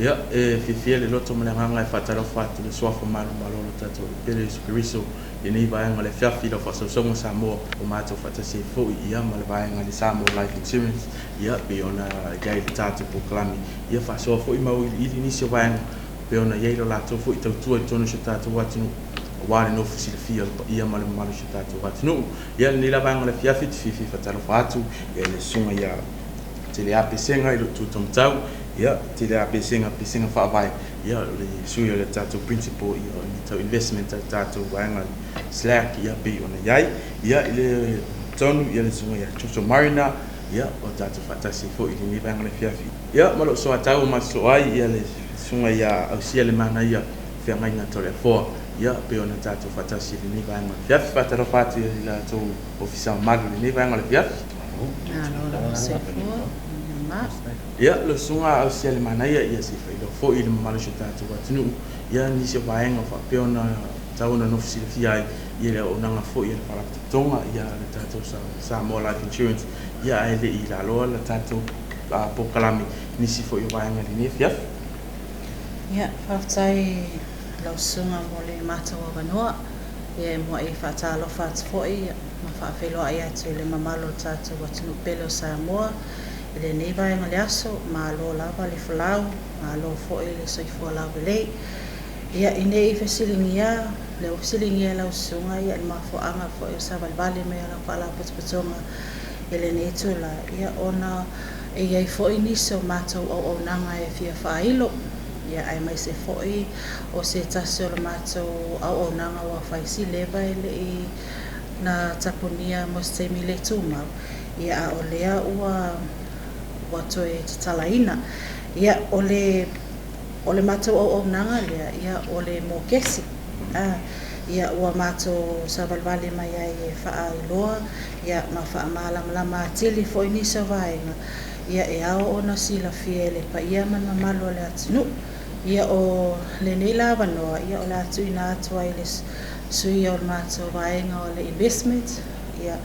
Ia, e fiafia le loto ma le agaga e faatalofa atu i le Suafa manumalo o lo tatou Alii Pele Iesu Keriso i lenei vaega o le afiafi i lau faasausauga Samoa ua matou faatasi ai foi ia ma le vaega i le Samoa Life Insurance ia pei ona i ai le tatou polokalame ia faasoa foi ma auiliili nisi o vaega pei ona i ai lo latou foi tautua i totonu o si o tatou atunuu aua le nofo silafia o le paia ma le mamalu o si o tatou atunuu. Ia lenei la vaega o le afiafi ou te fiafia e faatalofa atu i le susuga ia Tele'a Pesega i lou tu taumatau, ia Tele'a Pesega, Pesega Faavae, ia o le sui o le tatou principal ia o ni tau investment a le tatou vaega SLAC ia pei ona i ai. Ia i le tonu ia le susuga ia Jojo Mariner, ia o tatou faatasi ai foi i lenei vaega o le afiafi. Ia ma lou soatau o matou ai ia le susuga ia Ausia le Manaia Feagaiga Toleafoa, ia pei ona tatou faatasi i lenei vaega o le afiafi. Faatalofa atu i la outou ofisa mamalu i lenei vaega o le afiafi. Malo lava soifua, ma. Ia, lau susuga Ausia le Manaia, ia se i faailoa foi i le mamalu o si o tatou atunuu, ia nisi o vaega o faapea ona tatau ona nofo silafia ai ia le auaunaga foi a le Faalapotopotoga, ia le tatou Samoa Life Insurance, ia ae le i laloa le tatou polokalame i nisi foi o vaega i lenei afiafi. Ia, faafetai i lau susuga mo le matou avanoa. Ia, e muai faatalofa atu foi ma faafeiloai atu i le mamalu o le tatou atunuu pele o Samoa i lenei vaega o le aso. Malo lava le folau, malo foi le soifua laulelei. Ia, ina ne i fesiligia, lea ua fesiligia e lau susuga ia le mafuaaga foi o savalivali mai o lau faalapotopotoga i lenei itula, ia ona e i ai foi nisi o matou auaunaga e fia faailo, ia aemaise foi o se tasi o le matou auaunaga ua fai si leva e le i na tapunia mo se taimi le tumau, ia a o lea ua toe tatalaina. Ia o le matou auaunaga lea, ia o le mokesi. Ia ua matou savalivali mai ai e faailoa ia ma faamalamalama atili foi nisi o vaega ia e ao ona silafia e le paia ma le mamalu o le atunuu. Ia o lenei la avanoa ia o le a tuuina atu ai i le sui o le matou vaega o le investment, ia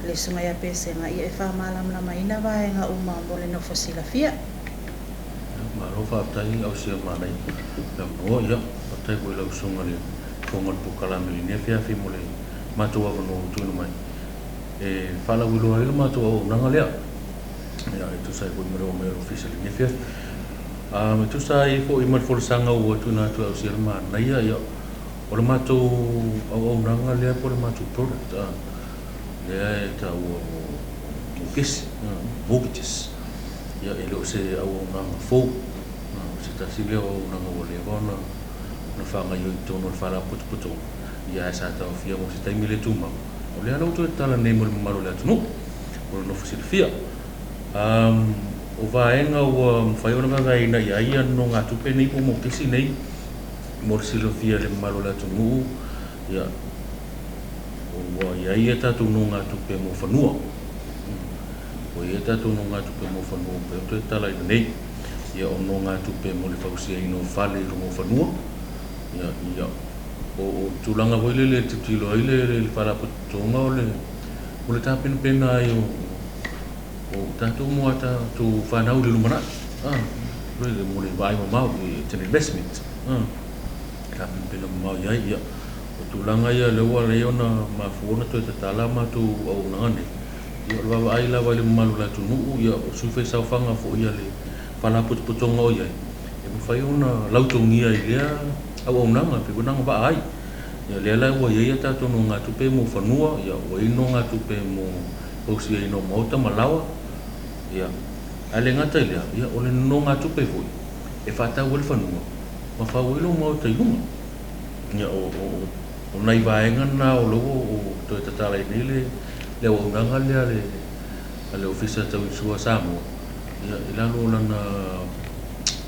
le susuga ia Pesega ia e faamalamalamaina vaega uma mo le nofo silafia. Malo faafetai Ausia Manaia avanoa. Ia faafetai foi i lau susuga i le fofoga o le polokalame i lenei afiafi mo le matou avanoa ua tuuina mai e faalauiloa ai le matou auaunaga lea, ia e tusa ai foi ma le oo mai o le ofisa i lenei afiafi. E tusa ai foi ma le folasaga ua tuuina atu e Ausia le Manaia, ia o le matou auaunaga lea po o le matou product lea e taua o mokesi, mortgages, ia e le o se auaunaga fou. O se tasi lea o auaunaga ua leva ona faagaoioi i totonu o le Faalapotopotoga, ia ae sa taofia mo se taimi le tumau. O lea la ua toe tatala nei mo le mamalu o le atunuu mo le nofo silafia. O vaega ua mafai ona vaevaeina i ai ia nonogatupe nei po o mokesi nei mo le silafia e le mamalu o le atunuu, ia ua i ai ia tatou nonogatupe mo fanua. Ua i ai tatou nonogatupe mo fanua ua mafai ona toe tatalaina nei. Ia o nonogatupe mo le fausiaina o fale i luga o fanua. Ia o tulaga foi lele e tilotilo ai le Faalapotopotoga o le tapenapena ai o tatou mo a tatou fanau i le lumanai. Mo le vaai mamao, it's an investment. Tapenapena mamao i ai. Ia o tulaga ia lea ua ala ai ona mafua ona toe tatala matou auaunaga nei. Ia o le vaavaai lava i le mamalu o le atunuu, ia o sui faisaofaga foi a le Faalapotopotoga o i ai, e mafai ona lautogia i lea auaunaga e pei ona agavaa ai. Ia lea la ua i ai a tatou nonogatupe mo fanua, ia ua i ai nonogatupe mo fausiaina o maota ma laoa. Ia ae le gata i lea, ia o le nonogatupe foi e faatau ai le fanua ma fau ai lou maota i luga. Ia o nai vaega na o lea ua toe tatala ai nei le auaunaga lea a le Ofisa Tau Insua a Samoa, ia i lalo o lana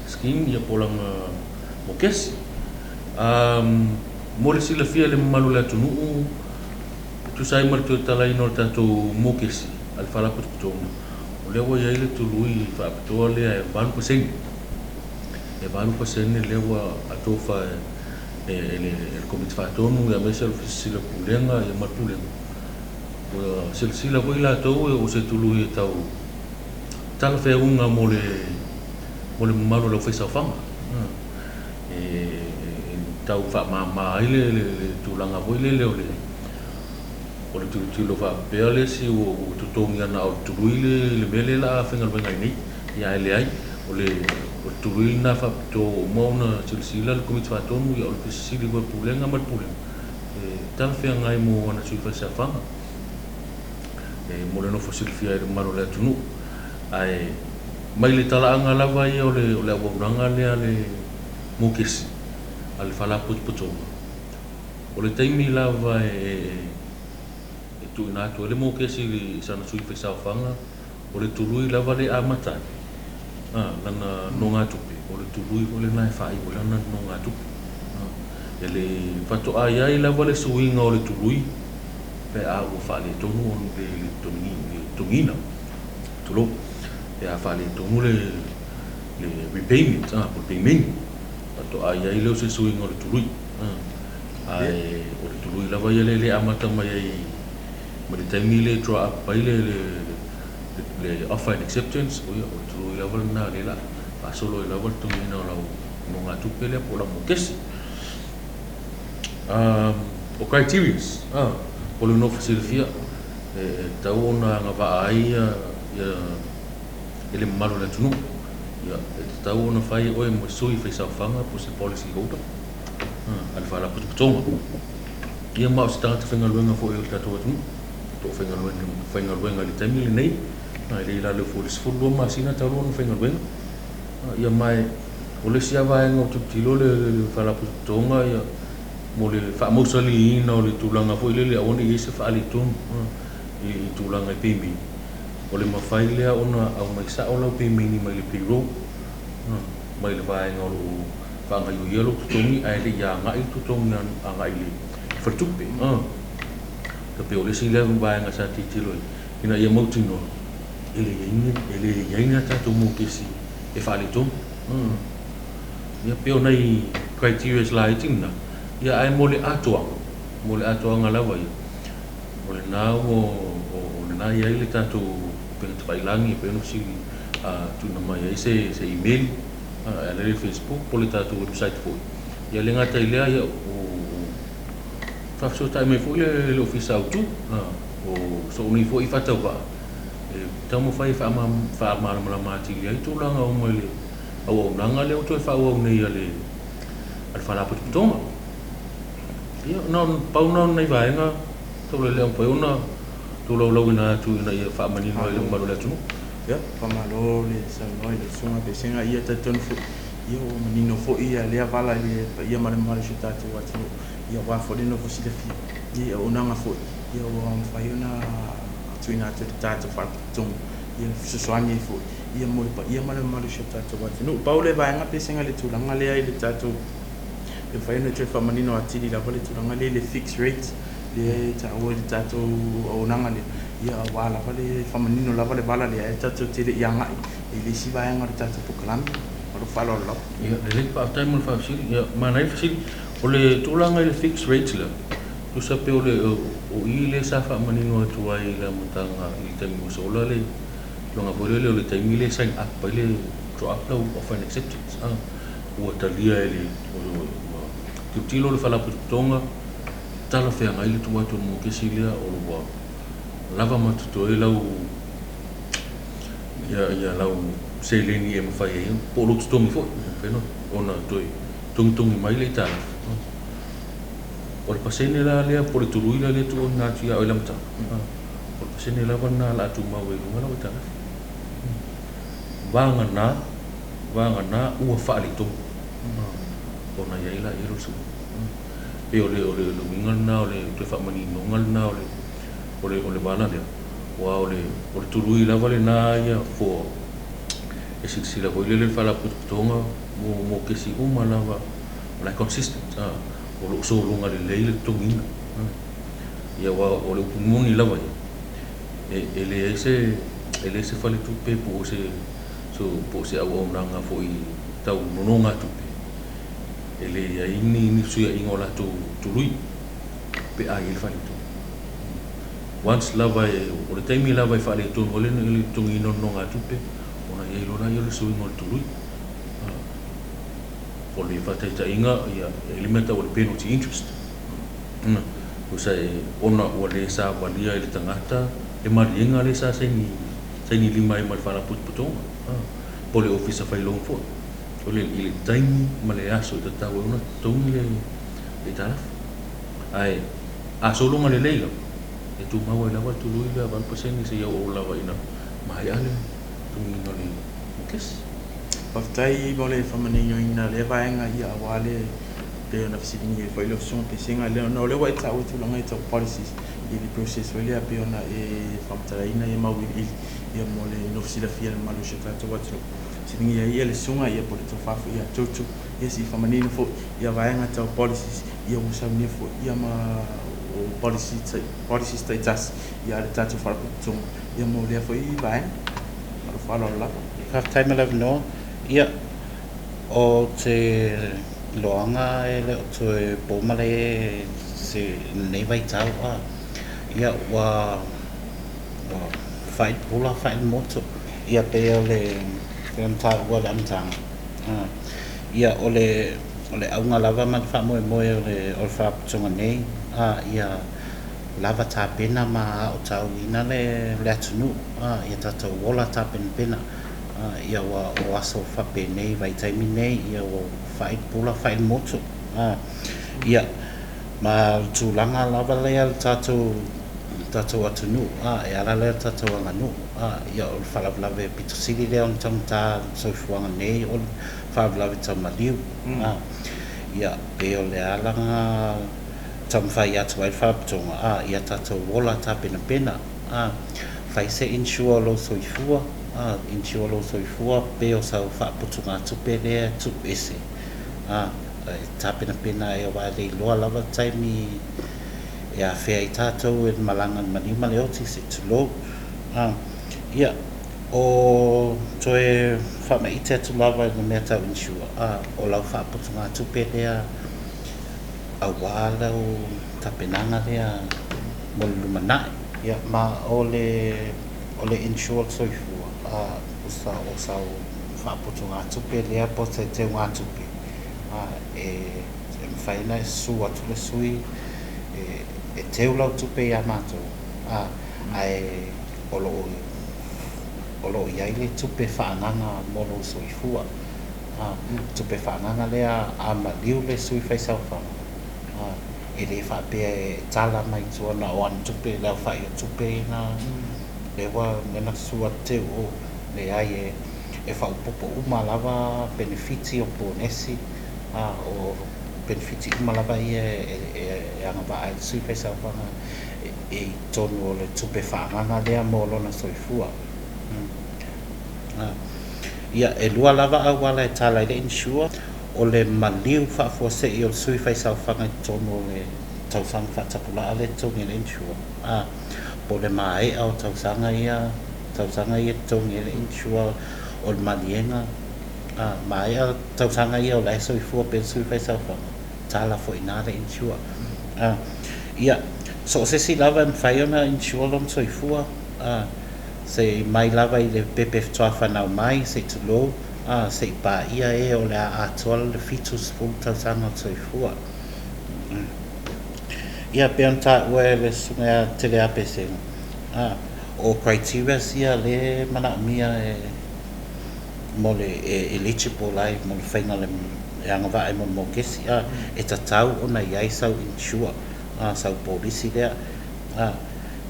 scheme ia po o lana mokesi. Mo le silafia e le mamalu o le atunuu, e tusa ai ma le toe tatalaina o le tatou mokesi a le Faalapotopotoga, o lea ua i ai le tului faapitoa lea e 8%. E 8% lea ua atofa e le Komiti Faatonu aemaise o le Ofisa Sili o Pulega ma le Pulega. Ua silasila foi latou o se tului e tau talafeauga mo le mamalu o le aufaisaofaga. E tau faamama ai le tulaga foi lele o le o le tilotilo faapea le isi ua totogi ana o le tului le mea lea o le a faigaluega ai nei. Ia ae leai, o le tului lena faapitoa ua uma ona silasila le Komiti Faatonu, ia o le Ofisa Sili foi o le Pulega ma le Pulega, e talafeagai mo ana sui faisaofaga, e mo le nofo silafia ai e le mamalu o le atunuu. Ae mai le talaaga lava ia o le auaunaga lea a le mokesi a le Faalapotopotoga, o le taimi lava e tuuina atu ai le mokesi i sana sui faisaofaga, o le tului lava lea e amata ai lana nonogatupe, o le tului foi lena e faaiu ai lana nonogatupe. E le faatoa i ai lava le suiga o le tului pe a ua faaletonu le totogiina, tulou, pe a faaletonu le repayment, po o le peimeini, faatoa i ai lea o se suiga o le tului. Ae o le tului lava ia lea e amata mai ai mai le taimi lea e draw up ai le offer and acceptance, o le tului lava lena lea o le a faasolo ai lava le totogiina o lau nonogatupe lea po o lau mokesi. O criterias, o le nofo silafia e tatau ona agavaa ai le mamalu o le atunuu. Ia, e tatau ona fai oe ma sui faisaofaga po o se policy holder a le Faalapotopotoga. Ia ma o se tagata faigaluega foi o le tatou atunuu, o lo o faigaluega i le taimi lenei, e le i lalo ifo o le 12 masina talu ona faigaluega. Ia ma o le isi lava vaega o tilotilo le Faalapotopotoga ia mo le faamausaliina o le tulaga foi lele aua ne i i ai se faaletonu i tulaga i peimeini, o le mafai lea ona aumai sao lau peimeini mai le payroll, mai le vaega o lo o faagaioia lou totogi ae le i agai le totogi agai i le faletupe. E pei o le isi lea vaega sa tilotilo i ai ina ia mautinoa e le i ai ni a tatou mokesi e faaletonu. Ia pei o nai criterias laiti na, ia ae mo le atoaga lava ia, o lena o lena e i ai le tatou upega tafailagi e pei ona fesili tuuina mai ai se email e ala i le Facebook po o le tatou website foi. Ia le gata i lea, ia o faafesootai mai foi le Ofisa Autu o sou nei foi faatauvaa e taumafai e faamalamalama atili ai tulaga uma i le auaunaga lea ua toe faaauau nei a le Faalapotopotoga. Ia, na o pau na o nai vaega tau le mafai ona tolaulauina atu ina ia faamanino ai le mamalu o le atunuu. Ia, faamalo le saunoa i le susuga Pesega. Ia talitonu foi, ia ua manino foi ia lea vala i le paia ma le mamalu o si o tatou atunuu. Ia aua foi le nofo silafia, ia auaunaga foi, ia ua mafai ona tuuina atu i le tatou Faalapotopotoga, ia fesoasoani ai foi, ia mo le paia ma le mamalu o si o tatou atunuu. Pau le vaega Pesega i le tulaga lea i le tatou, e mafai ona toe faamanino atili lava le tulaga lea i le fixed rate lea e taua i le tatou auaunaga lea, ia aua lava le faamanino lava le vala lea e tatou te le i agai i le isi vaega o le tatou polokalame. Ma lou faaaloalo lava. Ia, lelei, faafetai mo le faafesili. Ia, manaia le fesili. O le tulaga i le fixed rate lea, tusa pe o le o i lea sa faamanino atu ai i le amataga i le taimi ua sola le tulaga foi lele o le taimi lea e sign up ai le draw up lau offer and acceptance, ua talia e le tilotilo le Faalapotopotoga talafeagai le tuu atu o le mokesi lea o ua lava ma totoe lau ia lau seleni e mafai ai po o lou totogi foi e mafai ona toe togitogi mai le aitalafu. O le pasene la lea po o le tului la lea e tuuina atu ia oe i le amataga, o le pasene lava lena o le a tumau ai i luga lau aitalafu. Vagana ua faaletonu ona i ai laia o le suiga. Pei o le uiga lena o le toe faamaninoga lena o le vala lea, aua o le tului lava lena ia for e silasila foi lele le Faalapotopotoga mo mokesi uma lava o la e consistent, o lo o sologa lelei le totogiina. Ia aua o le upu moni lava ia, e leai se faletupe po o se auaunaga foi tau nonogatupe e leai ni fesuiaiga o latou tului pe a i ai le faaletonu. Once lava o le taimi lava e faaletonu ai le totogiina o nonogatupe, ona i ai loa lea o le suiga o le tului. O le faataitaiga, ia, e i ai le mea e tau o le penalty interest. Tusa e ona ua le savalia e le tagata le maliega lea sa saini saini lima ai ma le Faalapotopotoga, po o le Ofisa Fai Loan foi. O le i le taimi ma le aso e tatau ai ona totogi le aitalafu. Ae a sologa lelei lava, e tumau ai lava le tului lea 8% seia oo lava ina maea le totogiina o le mokesi. Faafetai mo le faamaninoina o lea vaega ia aua le pei ona fesiligia ai foi lau Susuga Pesega lea ona o lea ua e taua tulaga ia tau policies i le process foi lea pei ona e faamatalaina ia ma auiliili ia mo le nofo silafia e le mamalu o si o tatou atunuu. Fesiligia ai le Susuga ia po o le tofa foi ia Jojo ia se i faamanino foi ia vaega tau policies ia ua saunia foi ia ma o policies policies taitasi ia a le tatou faalapotopotoga ia mo lea foi vaega. Ma lou faaaloalo lava. Faafetai mo le avanoa. Ia, o te iloaga e le o toe po malae se lenei vaitau a. Ia, ua ua fai le pula fai le motu. Ia, pei o le pei ona taua i le amataga. Ia, o le o le auga lava ma le faamoemoe o le o le faalapotopotoga nei, a, ia lava tapena ma aotauina le le atunuu, a, ia tatou ola tapenapena. Ia ua o aso faapenei vaitaimi nei, ia ua fai le pula fai le motu. Ia, ma o le tulaga lava lea o le tatou tatou atunuu, e ala lea i le tatou aganuu. Ia o le faalavelave pito sili lea ona taugata i le soifuaga nei o le faalavelave tau maliu. Ia, pei o le ala lena taumafai atu ai le faalapotopotoga, ia tatou ola tapenapena. Fai se insure o lou soifua, insure lou soifua pe o sau faaputugatupe lea e tuu ese, e tapenapena ai aua e le iloa lava le taimi e afea ai tatou e le malaga i le maliu ma le oti se i tulou. Ia, o toe faamaite atu lava i le mea tau insure, o lau faaputugatupe lea aua lau tapenaga lea mo le lumanai. Ia, ma o le o le insure soifua, o o sau faaputugatupe lea po o se teugatupe, e e mafai ona e susu atu le sui e teu lau tupe ia matou, ae o lo o o lo o i ai le tupe faaagaaga mo lou soifua. Tupe faaagaaga lea a maliu le sui faisaofaga, e le faapea e tala mai tua na o ana tupe, le aofai o tupe ia na lea ua lea na susu atu teu o. Leai, e e faaopoopo uma lava penefiti o ponesi, o penefiti uma lava ia e agavaa ai le sui faisaofaga e i totonu o le tupe faaagaaga lea mo lona soifua. Ia, e lua lava auala e tala ai le insure, o le maliu faafuasei o le sui faisaofaga i totonu o le tausaga faatapulaa lea e totogi ai le insure, po o le maea o tausaga ia, tausaga ia e totogi ai le insure o le maliega, maea tausaga ia o la e soifua pea le sui faisaofaga, tala foi i ina le insure. Ia, so o se isi lava e mafai ona insure lona soifua, se i mai lava i le pepe faatoa fanau mai, se i tulou, se i paia e o le a atoa le 70 tausaga o le soifua. Ia, pei ona taua e le Susuga ia Tele'a Pesega, o criterias ia lea e manaomia e mo le e eligible ai mo le faiga o le e agavaa ai mo le mokesi, e tatau ona i ai sau insure, sau polisi lea.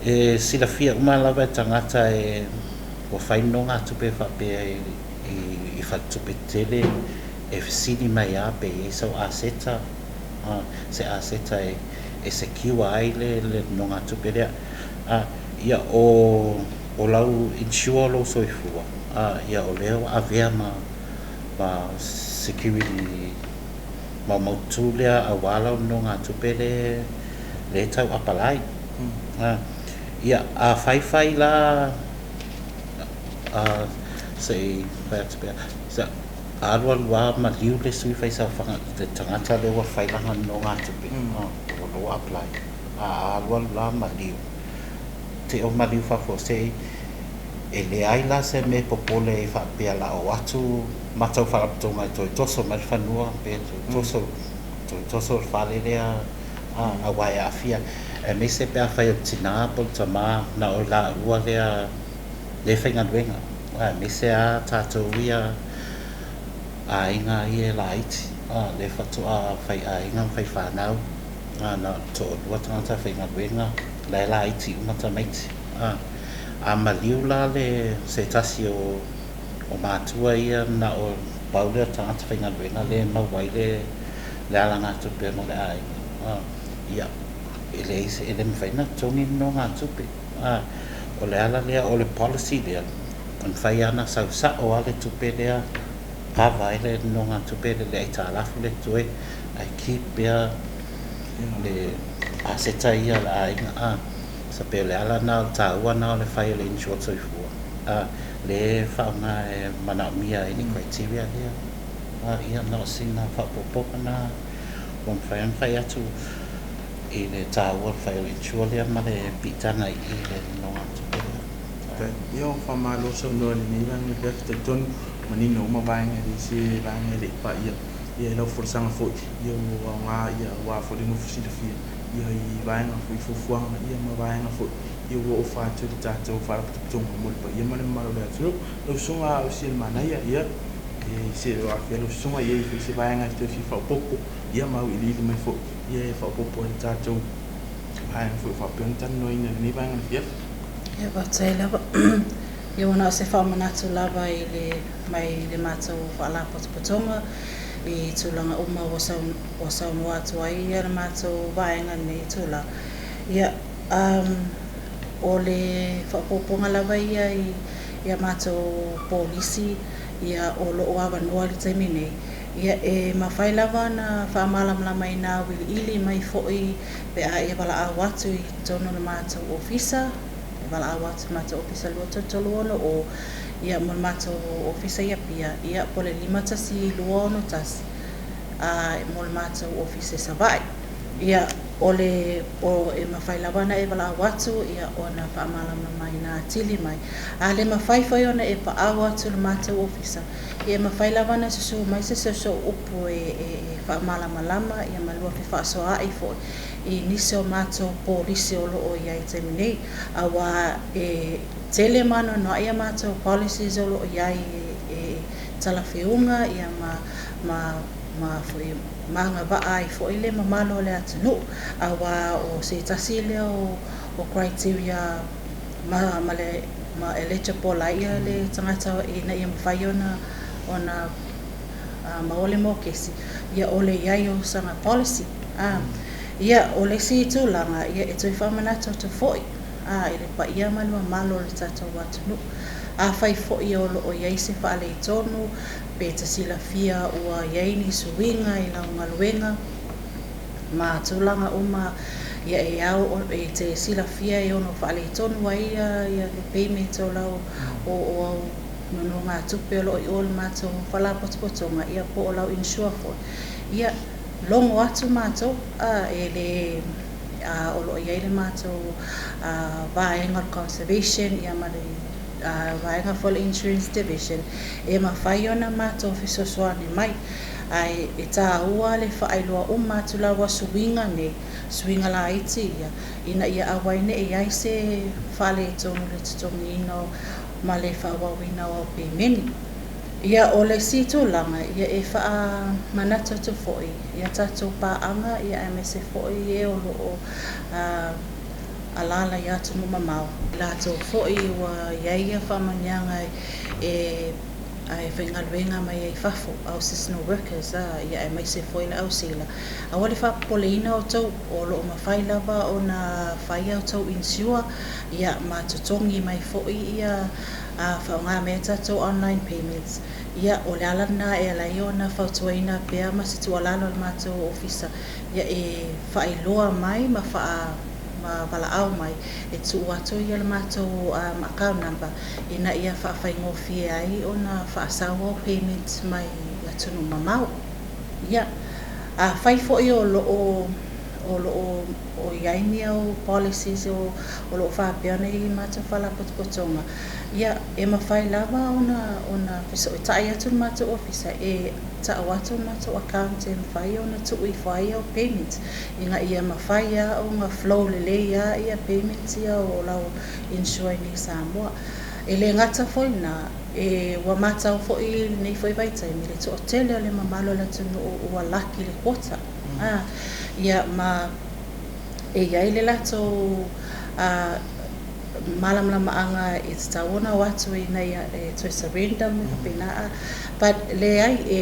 E silafia uma lava e tagata e ua fai nonogatupe faapea i faletupe tetele e fesili mai lava pe i ai sau aseta, se aseta e secure ai le nonogatupe lea. Ia o o lau insure o lou soifua, ia o lea ua avea ma ma security maumaututu lea aua lau nonogatupe lea e tau apalai. Ia, a faifai la, se i fai atu pea, a alualu lava maliu le sui faisaofaga, le tagata lea ua fai lana nonogatupe, o lo o apply, a alualu la maliu, te o maliu faafuasei, E leai la se mea e popole ai faapea la o atu matou faalapotopotoga e toe toso mai le fanua pe toe toso toe toso le fale lea a aua e aafia aemaise pe afai o le tina po o le tama na o i laua lea le faigaluega aemaise a tatou ia aiga ia e laiti a lea faatoa fai aiga ma fai fanau a na o le toalua tagata faigaluega la e laiti uma tamaiti a. A maliu la le se tasi o o matua ia na o pau lea o tagata faigaluega lea e maua ai le le alagatupe mo le aiga a ia e leai se e le mafai ona totogi le nogatupe a. O le ala lea o le policy lea e mafai lava ona sau sao lava le tupe lea kava ai le nogatupe le le aitalafu lea e totoe ae keep pea le aseta ia a le aiga a. So pei o le ala lena o le taua lena o le fai o le insured soifua a lea e faaaoga e manaomia ai le criteria lea. A ia na o sina faaopoopoga lena ua mafai ona fai atu i le taua o le fai o le insure lea ma le piitaga i i le nogatupe lea. Ia, ua faamalo saunoa i lenei vaega pea talitonu manino uma vaega e leai se vaega e le i paia ia i lau folasaga foi ia ua aoga ia aua foi le nofo silafia ia i vaega foi i fuafuaga ia ma vaega foi ia ua ofa atu i le tatou faalapotopotoga mo le paia ma le mamalu o le atunuu. Lau Susuga Ausialemanaia, ia e se o afea lau Susuga ia i foi se vaega e toe fia faaopoopo ia ma auiliili mai foi ia e faaopoopo ai le tatou vaega foi faapea ona talanoaina i lenei vaega o le afiafi. Ia, faafetai lava. Ia, ua na o se faamanatu lava i le mai le matou faalapotopotoga i tulaga uma ua ua saunoa atu ai ia le matou vaega i lenei itula. Ia, o le faaopoopoga lava ia i a matou polisi ia o lo o avanoa i le taimi nei, ia e mafai lava ona faamalamalamaina auiliili mai foi pe a e valaau atu i totonu o le matou ofisa, e valaau atu i le matou ofisa 2336 o ia mo le matou ofisa i Apia, ia po o le 51261 a mo le matou ofisa i Savaii. Ia, o le o e mafai lava ona e valaau atu ia ona faamalamalamaina atili mai. A le mafai foi ona e paau atu i le matou ofisa, ia e mafai lava ona susu mai se soosoo upu e e faamalamalama ia ma lua fefaasoaai foi i nisi o matou polisi o lo o i ai i le taimi nei, aua e tele ma anoanoai a matou policies o lo o i ai e talafeauga ia ma ma ma foi ma agavaa ai foi le mamalu o le atunuu, aua o se tasi lea o o criteria ma ma le ma eligible ai ia le tagata ina ia mafai ona ona maua le mokesi, ia o le i ai o sana policy. A ia, o le isi tulaga, ia e toe faamanatu atu foi a i le paia ma le mamalu o le tatou atunuu. Afai foi o lo o i ai se faaletonu pe te silafia ua i ai ni suiga i lau galuega ma tulaga uma ia e ao e te silafia e ono faaletonu ai ia le payment o lau o o au nonogatupe o lo o i o i le matou faalapotopotoga ia po o lau insure foi, ia logo atu matou a e le a o lo o i ai le matou vaega o le conservation ia ma le vaega foi o le insurance division e mafai ona matou fesoasoani mai. Ae e taua le faailoa uma atu lava suiga nei, suiga laiti ia, ina ia aua ai ne i i ai se faaletonu i le totogiina ma le faaauauina o au pemeni. Ia, o le isi tulaga, ia e faamanatu atu foi i a tatou paaga ia aemaise foi e o lo o alaala i atunuu mamao, i latou foi ua i ai ia faamanuiaga e e faigaluega mai ai fafo, our seasonal workers, ia aemaise foi le au seila. Aua le faapopoleina outou, o lo o mafai lava ona fai a outou insure ia ma totogi mai foi ia faaaoga mai a tatou online payments. Ia, o le ala lena e ala ai ona fautuaina pea ma se tuualalo a le matou ofisa ia e faailoa mai ma faa ma valaau mai e tuu atu ia le matou account number ina ia faafaigofie ai ona faasau au payment mai atunuu mamao. Ia, afai foi o lo o o lo o i ai ni au policies o lo o faapea ona i ai i matou faalapotopotoga, ia, e mafai lava ona fesootai atu le matou ofisa e tau atu le matou account e mafai ona tuu ifo ai au payments ina ia mafai lava ona flow lelei lava ia payments ia o lau insure i inei i Samoa. E le gata foi i lena, e ua matau foi i lenei foi vaitaimi i le toatele o le mamalu o le atunuu ua laki le quota. A, ia ma e i ai le latou malamalamaaga e tatau ona o atu ina ia e toe surrender ma mea faapena a, but leai e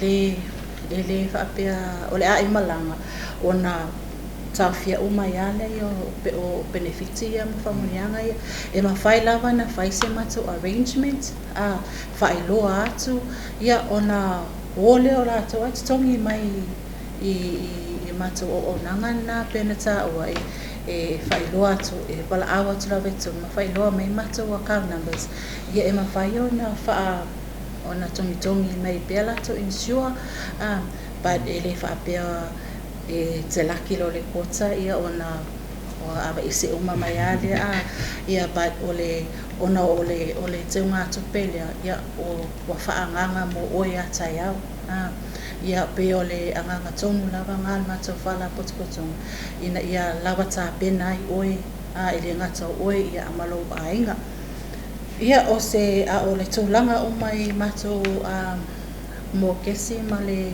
le e le faapea o le a e malaga ona taofia uma ai lava lea o penefiti ia ma faamanuiaga ia. E mafai lava ona fai se matou arrangement a, faailoa atu ia ona o lea o latou ae totogi mai i matou auaunaga na pei ona taua e faailoa atu, e valaau atu lava i totonu ma faailoa mai matou account numbers ia e mafai ona faa ona togitogi mai pea latou insure, but e le faapea e te laki loa le quota ia ona aveese uma mai lava lea a, ia, but o le ona o le teugatupe lea ia ua faaagaaga mo oe a taeao. Ia pei o le agaga tonu lava lena o le matou faalapotopotoga ina ia lava tapena ai oe, e le gata o oe ia ma lou aiga. Ia o se a o le tulaga uma i matou mokesi ma le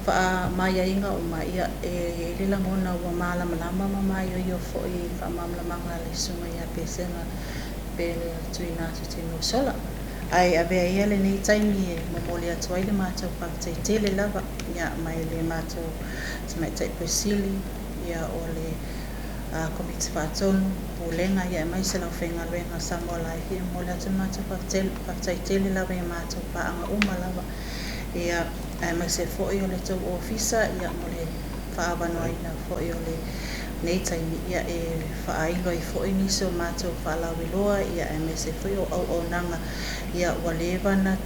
faamaeaina uma, ia e i ai le lagona ua malamalama ma maioio foi i faamalamalamaga a le Susuga ia Pesega pe le tuuina atu i taimi ua sola. Ae avea ia lenei taimi e momoli atu ai le matou faafetai tele lava ia mai le matou Tamaitai Pule Sili ia o le Komiti Faatonu, Pulega ia aemaise le aufaigaluega a Samoa Life. Ia e momoli atu le matou faafetai tele lava i a matou paaga uma lava ia aemaise foi o le tou ofisa ia mo le faaavanoaina foi o lenei taimi ia e faailo ai foi nisi o matou faalauiloa ia aemaise foi o auaunaga ia ua leva na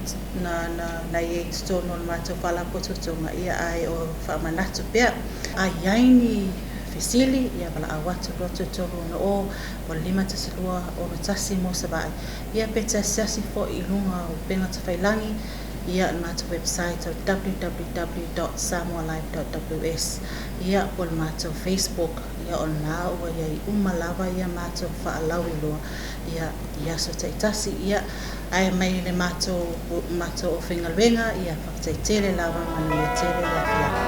i ai i totonu o le matou faalapotopotoga ia ae o faamanatu pea. A i ai ni fesili ia valaau atu 233 60 8512 61 mo Savaii ia pe te asiasi foi i luga o upega tafailagi ia le matou website o www.samoalife.ws ia po o le matou Facebook ia o lena ua i ai uma lava ia matou faalauiloa ia i aso taitasi ia ae mai le matou aufaigaluega ia faafetai tele lava manuia tele le afiafi.